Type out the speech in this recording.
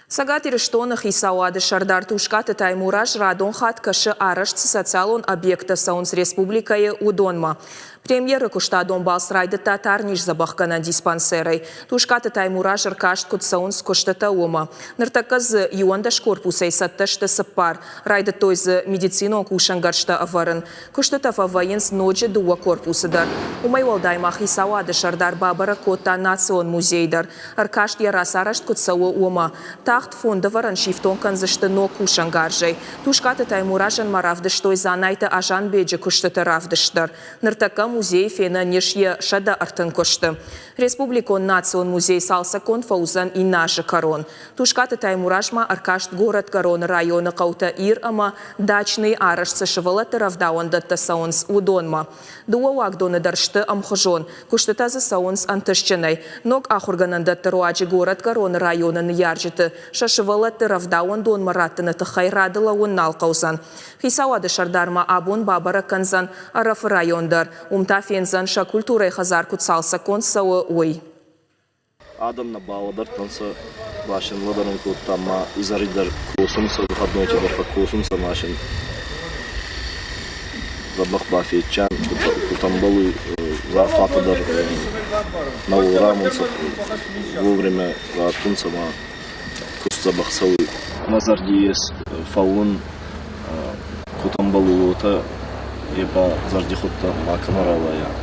Цӕгат Ирыстоны Хицауады Сӕрдар Тускъаты Таймураз радон хатт кӕсы арӕзт цы социалон объекттӕ цӕуынц республикӕйы, уыдонмӕ. Премьеры куыстадон балц райдыдта тарниздзӕбӕхгӕнӕн диспансерӕй. Тускъаты Таймураз ӕркаст, куыд цӕуынц куыстытӕ, уымӕ. Ныртӕккӕ дзы 11 корпусӕй цӕттӕ сты цыппар. Райдыдтой дзы медицинон кусӕнгӕрзтӕ ӕвӕрын. Куыстытӕ фӕвӕййынц ноджы дыууӕ корпусы дӕр. Уымӕй уӕлдай ма Хицауады сӕрдар бабӕрӕг кодта Национ музей дӕр. Ӕркаст йӕ рацарӕзт куыд цӕуы, уымӕ. Тагъд фондӕвӕрӕн сифтонг кӕндзысты ног кусӕнгарзӕй. Тускъаты Таймуразӕн ма равдыстой Дзанайты Азанбеджы куыстыты равдыст дӕр. Ныртӕккӕ музейы фенӕн ис йӕ 130 куысты. Республикон национ музей цалцӕггонд фӕуыдзӕн иннӕ азы кӕрон. Тускъаты Таймураз ма ӕркаст Горӕтгӕроны районы хъӕутӕ Ир ӕмӕ Дачныйы арӕзт цы сывӕллӕтты рӕвдауӕндӕттӕ цӕуынц, уыдонмӕ. Дыууӕ уагдоны дӕр сты ӕмхуызон, куыстытӕ дзы цӕуынц ӕнтыстджынӕй. Ног ахуыргӕнӕндӕтты руаджы Горӕтгӕроны районы ныййарджыты сӕ сывӕллӕтты рӕвдауӕндонмӕ раттыны тыххӕй рады лӕууын нал хъӕудзӕн. Хицауады сӕрдар ма абон бабӕрӕг кӕндзӕн Ӕрӕфы район дӕр. Уым та фендзӕн, сӕ культурӕйы хӕдзар куыд цалцӕггонд цӕуы, уый. Адӕм нӕ балӕдӕрдтӕнцӕ, ба син лӕдӕрун кодта ма изӕри дӕр косунцӕ, выходнойти дӕр фӕккосунцӕ ма син дзӕбӕх бафедчан, куд ӕмбӕлуй, зарплатӕ дӕр нӕ уорамунцӕ, вовремя раттунцӕ ма куст дзӕбӕх цӕуй. Мӕ зӕрди ес фӕуун, куд ӕмбӕлуй, уотӕ е ба зӕрдихудт макӕмӕ рауайа.